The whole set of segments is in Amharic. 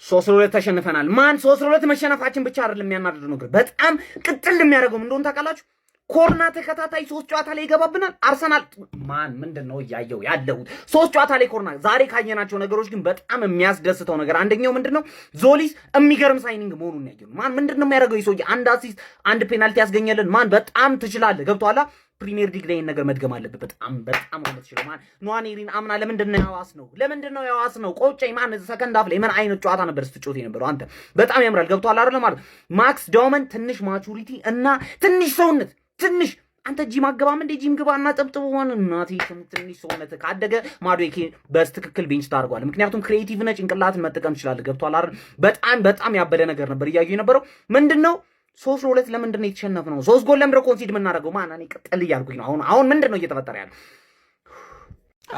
3-2 ተሸንፈናል። ማን 3-2 መሸነፋችን ብቻ አይደለም የሚያናድደው ነገር፣ በጣም ቅጥል የሚያደርገው ምን እንደሆነ ታውቃላችሁ? ኮርና ተከታታይ ሶስት ጨዋታ ላይ ይገባብናል። አርሰናል ማን ምንድን ነው እያየው ያለሁት? ሶስት ጨዋታ ላይ ኮርና። ዛሬ ካየናቸው ነገሮች ግን በጣም የሚያስደስተው ነገር አንደኛው ምንድን ነው? ዞሊስ የሚገርም signing መሆኑን ያየነው። ማን ምንድን ነው የሚያደርገው? የሰውዬ አንድ assist አንድ ፔናልቲ ያስገኘልን። ማን በጣም ትችላለህ። ገብቶሃል? ፕሪሚየር ሊግ ላይ ነገር መድገም አለብህ። በጣም በጣም ነው የምትችለው። ማን ኗኔሪን አምና ለምንድን ነው ያዋስ ነው? ለምንድን ነው ያዋስ ነው? ቆጨኝ። ማን second half ላይ ምን አይነት ጨዋታ ነበር ስትጮት የነበረው አንተ? በጣም ያምራል። ገብቶሃል አይደል? ማለት ማክስ ዳውመን ትንሽ maturity እና ትንሽ ሰውነት፣ ትንሽ አንተ ጂም አገባም እንዴ? ጂም ግባ እና ጠብጥቡ። ሆነ እናቴ ትንሽ ሰውነት ካደገ ማዱዌኬ በትክክል bench ታደርገዋለህ። ምክንያቱም creative ነህ፣ ጭንቅላትን መጠቀም ትችላለህ። ገብቶሃል አይደል? በጣም በጣም ያበደ ነገር ነበር እያዩ የነበረው። ምንድን ነው 3-2 ለምንድን ነው የተሸነፍነው? ሶስት ጎል ለምንድን ነው concede የምናደርገው? ማን እኔ ቅጥል እያልኩኝ ነው። አሁን አሁን ምንድን ነው እየተፈጠረ ያለው?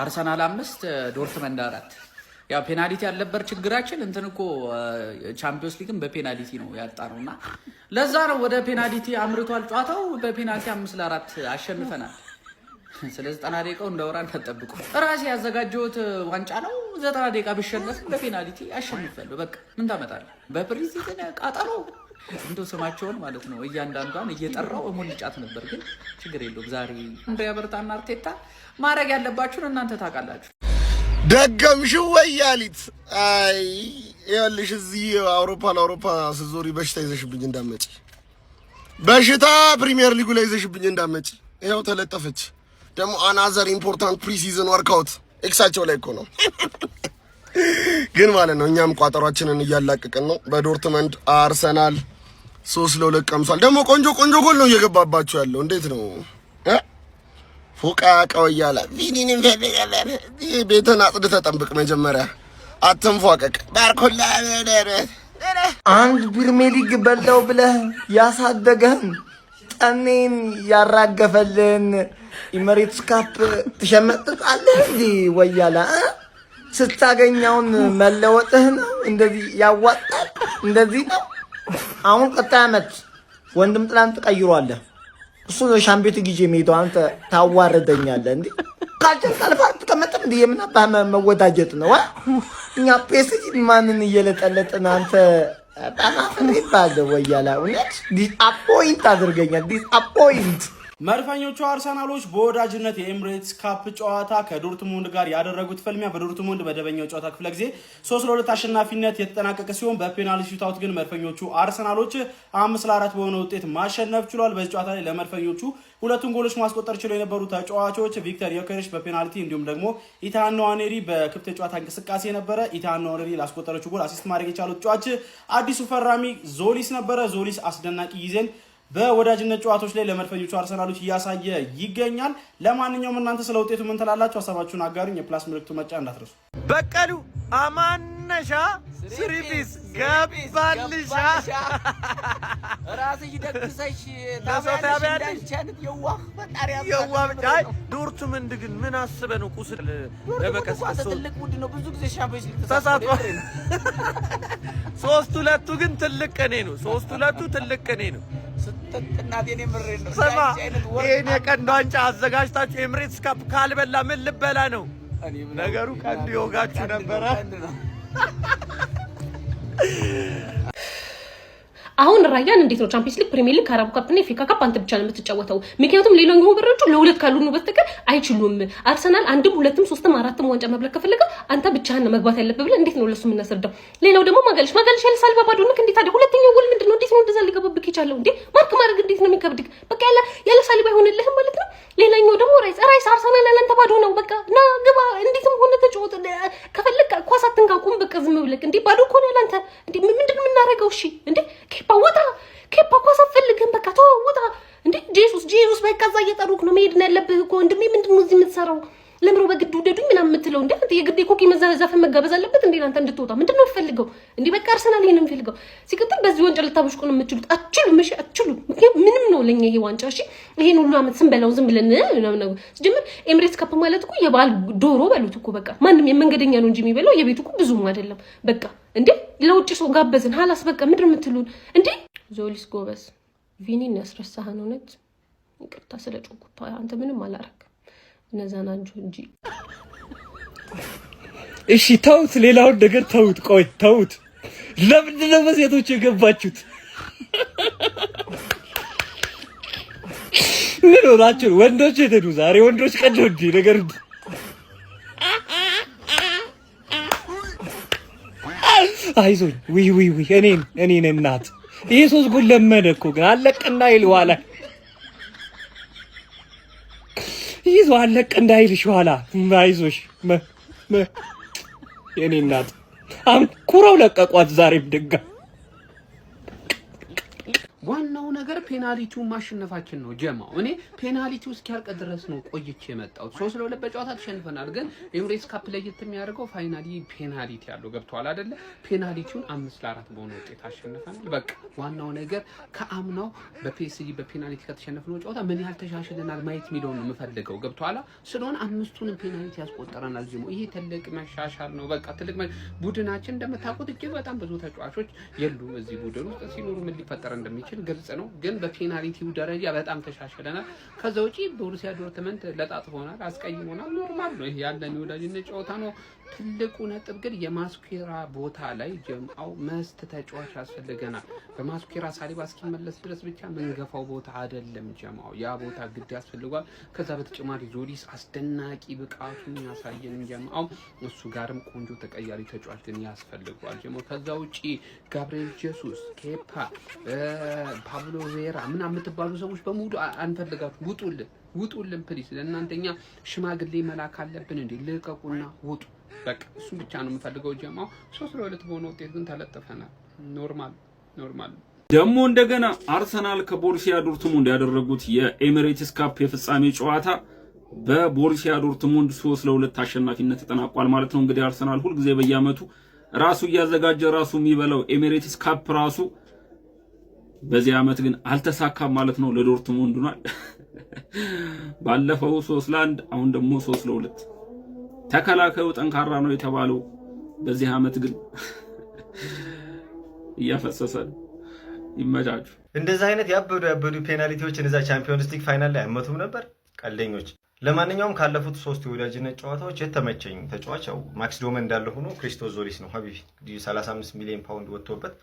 አርሰናል 5፣ ዶርትመንድ 4። ያው ፔናልቲ ያልነበር ችግራችን እንትን እኮ ቻምፒዮንስ ሊግን በፔናልቲ ነው ያጣነው እና ለዛ ነው ወደ ፔናልቲ አምርቷል ጨዋታው። በፔናልቲ 5-4 አሸንፈናል። ስለ 90 ደቂቃው እንዳወራ እንዳትጠብቁ። ራሴ ያዘጋጀሁት ዋንጫ ነው። 90 ደቂቃ ብሸነፍ በፔናልቲ አሸንፊያለሁ። በቃ ምን ታመጣለህ? በ pre-season ቃጠሎ እንደው ስማቸውን ማለት ነው እያንዳንዷን እየጠራው እሞልጫት ነበር፣ ግን ችግር የለውም። ዛሬ አንድሪያ በርታና አርቴታ ማድረግ ያለባችሁን እናንተ ታውቃላችሁ። ደገምሽው ወያሊት። አይ ይኸውልሽ፣ እዚህ አውሮፓ ለአውሮፓ ስትዞሪ በሽታ ይዘሽብኝ እንዳመጪ፣ በሽታ ፕሪሚየር ሊጉ ላይ ይዘሽብኝ እንዳመጪ። ይኸው ተለጠፈች። ደግሞ another important pre-season workout ኤክሳቸው ላይ እኮ ነው ግን ማለት ነው። እኛም ቋጠሯችንን እያላቀቅን ነው። በዶርትመንድ አርሰናል 3-2 ቀምሷል። ደግሞ ቆንጆ ቆንጆ ጎል ነው እየገባባችሁ ያለው። እንዴት ነው እ ፎቃቃው እያለ ቪኒን እንፈልጋለን። ቤትን አጽድተህ ጠብቅ መጀመሪያ፣ አትንፏቀቅ። ባርኮላ። አንድ ፕሪሚየር ሊግ በላው ብለህ ያሳደገህን ጠኔን ያራገፈልን ኢሜሬትስ ካፕ ትሸመጥጣለህ እንዴ? ወያላ ስታገኛውን መለወጥህ ነው። እንደዚህ ያዋጣል። እንደዚህ ነው። አሁን ቀጣይ ዓመት ወንድም ጥላን ትቀይሯለህ። እሱ ነው ሻምፒዮን ጊዜ የሚሄደው። አንተ ታዋርደኛለህ እንዴ? ካልቻልክ አልፈህ አትቀመጥም እንዴ? የምን አባህ መወዳጀት ነው? እኛ ፒኤስጂ ማንን እየለጠለጥን አንተ በጣም አፍሬብሃለሁ ወያላ። እውነት disappoint አድርገኛል። Disappoint። መድፈኞቹ አርሰናሎች በወዳጅነት የኤምሬትስ ካፕ ጨዋታ ከዶርትሙንድ ጋር ያደረጉት ፍልሚያ በዶርትሙንድ መደበኛው ጨዋታ ክፍለ ጊዜ 3-2 አሸናፊነት የተጠናቀቀ ሲሆን በፔናልቲ shootout ግን መድፈኞቹ አርሰናሎች 5-4 በሆነ ውጤት ማሸነፍ ችሏል። በዚህ ጨዋታ ላይ ለመድፈኞቹ ሁለቱን ጎሎች ማስቆጠር ችለው የነበሩ ተጫዋቾች ቪክተር ዮኬሬሽ በፔናልቲ እንዲሁም ደግሞ ኢታን ንዋኔሪ በክፍት የጨዋታ እንቅስቃሴ ነበረ። ኢታን ንዋኔሪ ላስቆጠረችው ጎል assist ማድረግ የቻሉት ተጫዋች አዲሱ ፈራሚ ዞሊስ ነበረ። ዞሊስ አስደናቂ ጊዜን በወዳጅነት ጨዋታዎች ላይ ለመድፈኞቹ አርሰናሎች እያሳየ ይገኛል። ለማንኛውም እናንተ ስለ ውጤቱ ምን ትላላችሁ? ሀሳባችሁን አጋሩኝ። የ plus ምልክቱ መጫን እንዳትረሱ። በቀሉ አማነሻ ስሪፒስ ገባልሻ። ራስሽ ደግሰሽ ለሰው ታበያለሽ። እንዳንቺ አይነት የዋህ ፈጣሪ። የዋ ብቻ። አይ ዶርትመንድ ግን ምን አስበህ ነው ቁስል ለመቀስቀስ ትልቅ ቡድን ነው። ብዙ ጊዜ ሻምፒዮንስ ሊግ ተሳትፏል። 3-2 ግን ትልቅ ቅኔ ነው። 3-2 ትልቅ ቅኔ ነው። እናቴን የምሬን ነው። ስማ፣ ይሄን የቀንድ ዋንጫ አዘጋጅታችሁ ኤምሬትስ ካፕ ካልበላ ምን ልበላ ነው? ነገሩ ቀንድ ይወጋችሁ ነበረ። አሁን ራያን እንዴት ነው ቻምፒየንስ ሊግ፣ ፕሪሚየር ሊግ፣ ካራባኦ ካፕ እና ኤፍኤ ካፕ አንተ ብቻ ነው የምትጫወተው? ምክንያቱም ሌላኛው በሮቹ ለሁለት ካልሆኑ በስተቀር አይችሉም። አርሰናል አንድም ሁለትም ሶስትም አራትም ዋንጫ መብላት ከፈለገ አንተ ብቻህን ነው መግባት ያለብህ ብለህ እንዴት ነው ለሱ የምናስረዳው? ሌላው ደግሞ ማጋለሽ ማጋለሽ ያለ ሳሊባ ባዶ ነክ እንዴት ታዲያ ሁለተኛው ጎል ምንድን ነው? እንዴት ነው እንደዛ ሊገባብክ የቻለው እንዴ? Mark ማድረግ እንዴት ነው የሚከብድክ? በቃ ያለ ሳሊባ አይሆንልህም ማለት ነው። ሌላኛው ደግሞ ራይስ፣ ራይስ አርሰናል ያለ አንተ ባዶ ነው። በቃ ና ግባ፣ እንዴትም ሆነ ተጫወት። ከፈለግ ኳስ አትንካ፣ ቁም በቃ ዝም ብለህ። እንዴ ባዶ እኮ ነው ያለ አንተ። እንዴ ምንድን ነው የምናደርገው? እሺ እንዴ ኬፓ ውጣ፣ ኬፓ ኳስ አትፈልግህም። በቃ ተው ውጣ። እንዴ ጄሱስ፣ ጄሱስ በቃ እዛ እየጠሩክ ነው፣ መሄድ ነው ያለብህ እኮ ወንድሜ። ምንድን ነው እዚህ የምትሰራው? ለምሮ በግድ ውደዱኝ ምናምን የምትለው እንዴ? አንተ የግድ የኮኪ ዘፈን መጋበዝ አለበት እንዴ አንተ እንድትወጣ? ምንድን ነው የምትፈልገው? እንዴ በቃ አርሰናል ይሄን ነው የሚፈልገው። ሲቀጥል በዚህ ዋንጫ ልታበሽቁ ነው የምትችሉት። አትችሉም። እሺ አትችሉም። ምክንያቱም ምንም ነው ለኛ ይሄ ዋንጫ። እሺ ይሄን ሁሉ አመት ስንበላው ዝም ብለን ምናምን ነው። ሲጀምር ኤምሬትስ ካፕ ማለት እኮ የበዓል ዶሮ በሉት እኮ። በቃ ማንም የመንገደኛ ነው እንጂ የሚበላው የቤቱ እኮ ብዙም አይደለም። በቃ እንዴ ለውጭ ሰው ጋበዝን ሀላስ በቃ ምንድን ነው የምትሉን እንዴ? ዞሊስ ጎበዝ፣ ቪኒን ያስረሳህን። እውነት ይቅርታ ስለ ጮኩባ፣ አንተ ምንም አላረግም። እነዛ ናቸው እንጂ። እሺ ተውት፣ ሌላውን ነገር ተውት። ቆይ ተውት። ለምንድን ነው በሴቶች የገባችሁት? ምን ሆናችሁ? ወንዶች የት ሄዱ? ዛሬ ወንዶች ቀን ነው እንዴ ነገር? አይዞኝ፣ ውይ ውይ ውይ፣ እኔን እናት ይሄ ሶስት ጎል ለመደ እኮ፣ ግን አለቅ እንዳይል ኋላ ይዞ አለቅ እንዳይልሽ ኋላ። አይዞሽ የኔ እናት፣ አንኩረው ለቀቋት። ዛሬም ድጋ ዋናው ነገር ፔናልቲውን ማሸነፋችን ነው። ጀማው፣ እኔ ፔናልቲው እስኪያልቅ ድረስ ነው ቆይቼ የመጣሁት። 3-2 በጨዋታ ተሸንፈናል፣ ግን ኤምሬትስ ካፕ ለየት የሚያደርገው finally ፔናልቲ ያለው፣ ገብቷል አይደለ? ፔናልቲውን 5-4 በሆነ ውጤት አሸንፈናል። በቃ ዋናው ነገር ከአምናው በፒኤስጂ በፔናልቲ ከተሸነፍነው ጨዋታ ምን ያህል ተሻሽለናል ማየት የሚለውን ነው የምፈልገው። ገብቷል ስለሆነ አምስቱንም ፔናልቲ ያስቆጠረናል ጀማው። ይሄ ትልቅ መሻሻል ነው። በቃ ትልቅ ቡድናችን እንደምታውቁት እጅግ በጣም ብዙ ተጫዋቾች የሉም እዚህ ቡድን ውስጥ። ሲኖሩ ምን ሊፈጠር እንደሚችል ግልጽ ነው። ግን በፔናልቲው ደረጃ በጣም ተሻሽለናል። ከዛ ውጪ ቦሩሲያ ዶርትመንት ለጣጥፎናል፣ አስቀይሞናል። Normal ነው። ይሄ ያለን የወዳጅነት ጨዋታ ነው። ትልቁ ነጥብ ግን የማስኩራ ቦታ ላይ ጀምአው must ተጫዋች ያስፈልገናል። በማስኩራ ሳሊባ እስኪመለስ ድረስ ብቻ መንገፋው ቦታ አይደለም ጀማው፣ ያ ቦታ ግድ ያስፈልጓል። ከዛ በተጨማሪ ዞሊስ አስደናቂ ብቃቱን ያሳየን ጀማው፣ እሱ ጋርም ቆንጆ ተቀያሪ ተጫዋች ግን ያስፈልጓል ጀማው። ከዛ ውጪ ጋብሪኤል ጀሱስ፣ ኬፓ፣ ፓብሎ ቬራ ምናምን የምትባሉ ሰዎች በሙሉ አንፈልጋችሁ፣ ውጡልን፣ ውጡልን please። ለእናንተኛ ሽማግሌ መላክ አለብን እንዴ? ልቀቁና ውጡ። በቃ እሱን ብቻ ነው የምፈልገው። ጀማው፣ 3-2 በሆነ ውጤት ግን ተለጥፈናል። Normal normal። ደግሞ እንደገና አርሰናል ከቦሩሲያ ዶርትሙንድ ያደረጉት የኤሚሬትስ ካፕ የፍጻሜ ጨዋታ በቦሩሲያ ዶርትሙንድ 3-2 አሸናፊነት ተጠናቋል ማለት ነው። እንግዲህ አርሰናል ሁልጊዜ በየዓመቱ ራሱ እያዘጋጀ ራሱ የሚበላው ኤሚሬትስ ካፕ ራሱ በዚህ ዓመት ግን አልተሳካም ማለት ነው። ለዶርትሙንድ ሆኗል። ባለፈው 3-1፣ አሁን ደግሞ 3-2። ተከላካዩ ጠንካራ ነው የተባለው በዚህ ዓመት ግን እያፈሰሰ ነው። ይመቻችሁ። እንደዚህ አይነት ያበዱ ያበዱ ፔናልቲዎችን እዛ ቻምፒዮንስ ሊግ final ላይ አይመቱም ነበር ቀልደኞች። ለማንኛውም ካለፉት ሶስት የወዳጅነት ጨዋታዎች የተመቸኝ ተጫዋች ያው ማክስ ዶመን እንዳለ ሆኖ ክሪስቶስ ዞሊስ ነው። ሀቢቢ፣ 35 ሚሊዮን ፓውንድ ወጥቶበት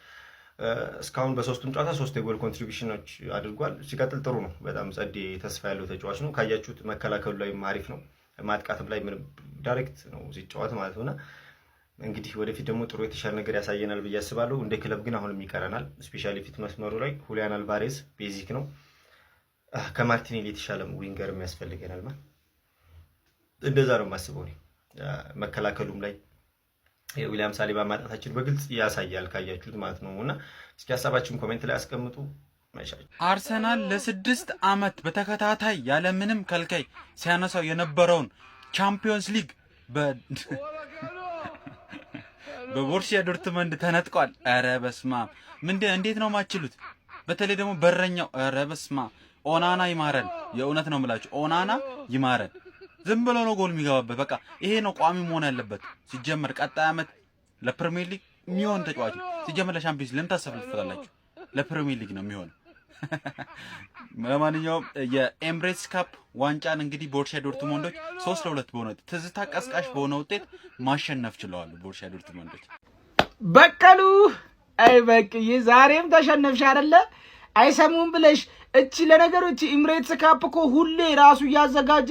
እስካሁን በሶስቱም ጨዋታ ሶስት የጎል contribution ኖች አድርጓል። ሲቀጥል ጥሩ ነው። በጣም ጸዴ ተስፋ ያለው ተጫዋች ነው። ካያችሁት መከላከሉ ላይ አሪፍ ነው። ማጥቃትም ላይ ምንም direct ነው ሲጫወት ማለት ነው። እና እንግዲህ ወደፊት ደግሞ ጥሩ የተሻለ ነገር ያሳየናል ብዬ አስባለሁ። እንደ ክለብ ግን አሁንም ይቀረናል። Especially ፊት መስመሩ ላይ ሁሊያን አልቫሬዝ basic ነው። ከማርቲኔሊ የተሻለ winger ያስፈልገናል። ማለት እንደዛ ነው የማስበው እኔ። መከላከሉም ላይ የዊሊያም ሳሊባ ማጣታችን በግልጽ ያሳያል ካያችሁት ማለት ነው። እና እስኪ ሀሳባችሁን comment ላይ አስቀምጡ። አርሰናል ለ6 ዓመት በተከታታይ ያለምንም ከልካይ ሲያነሳው የነበረውን ቻምፒዮንስ ሊግ በቦሩሲያ ዶርትመንድ ተነጥቋል። ኧረ በስማም፣ ምንድን እንዴት ነው ማችሉት? በተለይ ደግሞ በረኛው፣ ኧረ በስማም፣ ኦናና ይማረን። የእውነት ነው የምላችሁ፣ ኦናና ይማረን። ዝም ብሎ ነው ጎል የሚገባበት። በቃ ይሄ ነው ቋሚ መሆን ያለበት። ሲጀመር ቀጣይ ዓመት ለፕሪሚየር ሊግ የሚሆን ተጫዋች ነው። ሲጀመር ለሻምፒዮንስ ለምን ታሰልፉታላችሁ? ለፕሪሚየር ሊግ ነው የሚሆነው። ለማንኛውም የኤምሬትስ ካፕ ዋንጫን እንግዲህ ቦሩሲያ ዶርትሞንዶች 3-2 በሆነ ትዝታ ቀስቃሽ በሆነ ውጤት ማሸነፍ ችለዋል። ቦሩሲያ ዶርትሞንዶች። በቀሉ፣ አይ በቅዬ፣ ዛሬም ተሸነፍሽ አይደለ? አይሰሙም ብለሽ። እቺ ለነገሩ እቺ ኢምሬትስ ካፕ እኮ ሁሌ ራሱ እያዘጋጀ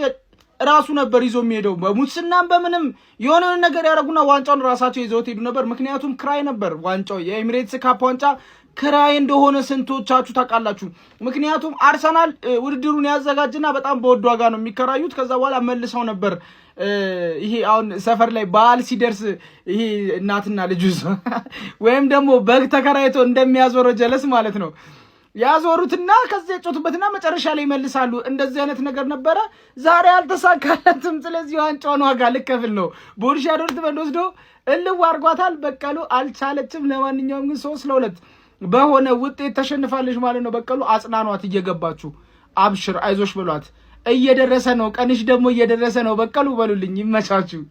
ራሱ ነበር ይዞ የሚሄደው። በሙስናም በምንም የሆነ ነገር ያደረጉና ዋንጫውን ራሳቸው ይዘውት ሄዱ ነበር። ምክንያቱም ክራይ ነበር ዋንጫው፣ የኤሚሬትስ ካፕ ዋንጫ ክራይ እንደሆነ ስንቶቻችሁ ታውቃላችሁ? ምክንያቱም አርሰናል ውድድሩን ያዘጋጅና በጣም በውድ ዋጋ ነው የሚከራዩት። ከዛ በኋላ መልሰው ነበር፣ ይሄ አሁን ሰፈር ላይ በዓል ሲደርስ ይሄ እናትና ልጁ ወይም ደግሞ በግ ተከራይቶ እንደሚያዞረው ጀለስ ማለት ነው፣ ያዞሩትና ከዚያ ያጮቱበትና መጨረሻ ላይ ይመልሳሉ። እንደዚህ አይነት ነገር ነበረ። ዛሬ አልተሳካለትም። ስለዚህ ዋንጫውን ዋጋ ልከፍል ነው። ቦሩሲያ ዶርትመንድ ወስዶ እልው አድርጓታል። በቀሉ አልቻለችም። ለማንኛውም ግን 3-2 በሆነ ውጤት ተሸንፋለች ማለት ነው። በቀሉ አጽናኗት፣ እየገባችሁ አብሽር አይዞሽ ብሏት። እየደረሰ ነው ቀንሽ፣ ደግሞ እየደረሰ ነው። በቀሉ በሉልኝ። ይመቻችሁ።